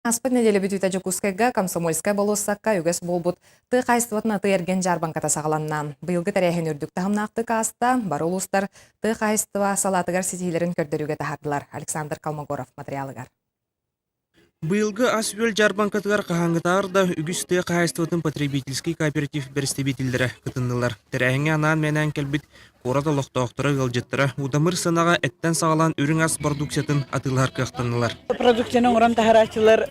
Ааспыт нэдиэлэ бүтүүтэ Дьокуускайга Комсомольскай болуоссакка үгэс буолбут тыа хаһаайыстыбатын атыы-эргиэн дьаарбаҥката саҕаланна. Быйылгы тэрээһин үрдүк таһымнаахтык ааста, бары улуустар тыа хаһаайыстыба салаатыгар ситиһиилэрин көрдөрүүгэ таһаардылар. Александр Колмогоров материалыгар. Быйылгы ас-үөл дьаарбаҥкатыгар хаһааҥҥытааҕар да үгүс тыа хаһаайыстыбатын потребительский кооператив бэрэстэбиитэллэрэ кытыннылар. Тэрээһиҥҥэ анаан-минээн кэлбит куорат олохтоохторо, ыалдьыттара удамыр сыанаҕа эттэн саҕалаан үрүҥ ас бородууксуйатын атыылаһар кыахтаннылар. Продукцияны оҥорон таһарааччылар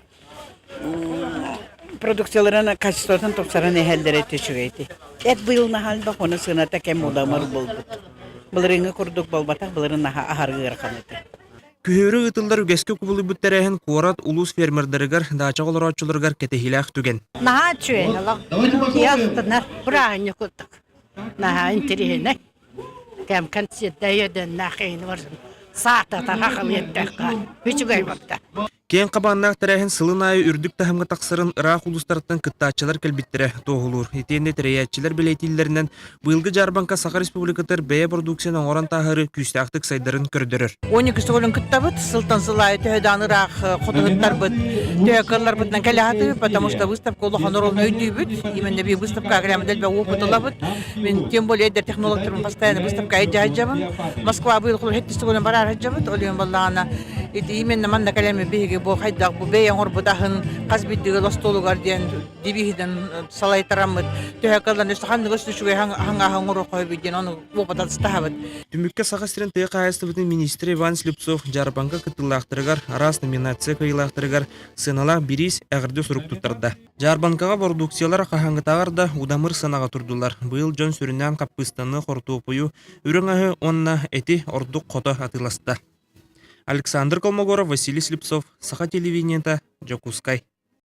продукцияларын качествотын тупсаран иһэллэрэ үчүгэй. Эт быйыл наһаа элбэх уонна сыаната кэм удамыр буолбут. Былырыыҥҥы курдук буолбатах, былырыын наһаа аһары ыарахан этэ. Күһүөрү ыытыллар үгэскэ кубулуйбут тэрээһин куорат, улуус фермердарыгар, даачаҕа олорооччуларыгар кэтэһиилээх түгэн. Наһаа үчүгэй олох. Киһи астынар. Бырааһынньык курдук. Наһаа интэриэһинэй. Кэм концертда өйдөннөөх эйини барсын саататар хахалыйдахха үчүгэй барда. Киэҥ хабааннаах тэрээһин сылын аайы үрдүк таһымҥа тахсарын ыраах улуустартан кыттааччылар кэлбиттэрэ туоһулуур. Итиэннэ тэрийээччилэр бэлиэтииллэринэн, быйылгы дьаарбаҥка Саха Республикатыгар бэйэ продукцияны оҥорон таһаарыы күүстээхтик сайдарын көрдөрөр. 12 сылын кыттабыт, сылтан сыл аайы төһө даҕаны ыраах хотуһуттарбыт, төһө кыалларбытынан кэлэ сатыыбыт, потому что выставка улахан оруолун өйдүүбүт. Именно би выставка прямо дэлбэ опыт ылабыт. Мин тем более эдэр технологтарым постоянно выставка дьаһайдьабын. Москва быйыл хэттис төгүлүн бараар сылдьабыт. Ол иһин буоллаҕына ити именно манна кэлэммит биһиги бу хайдах бу бэйэ оҥорбут аһын хас биирдиги остуолугар диэн девиһинэн салайтараммыт төһө кыллан өссө ханнык өссө үчүгэй хаҥааһы оҥоруохха сөбүй диэн ону опыт атастаһабыт. Түмүккэ Саха сирин тыа хаһаайыстыбатын миниистирэ Иван Слепцов дьаарбаҥка кыттыылаахтарыгар, араас номинация кыайыылаахтарыгар сыаналаах бириис, эҕэрдэ сурук туттарда. Дьаарбаҥкаҕа бородууксуйалар хаһааҥҥытааҕар да удамыр сыанаҕа турдулар. Быйыл дьон сүрүннээн хаппыыстаны, хортуоппуйу, үрүҥ аһы уонна эти ордук хото атыыласта. Александр Колмогоров, Василий Слепцов, Саха телевидениета, Дьокуускай.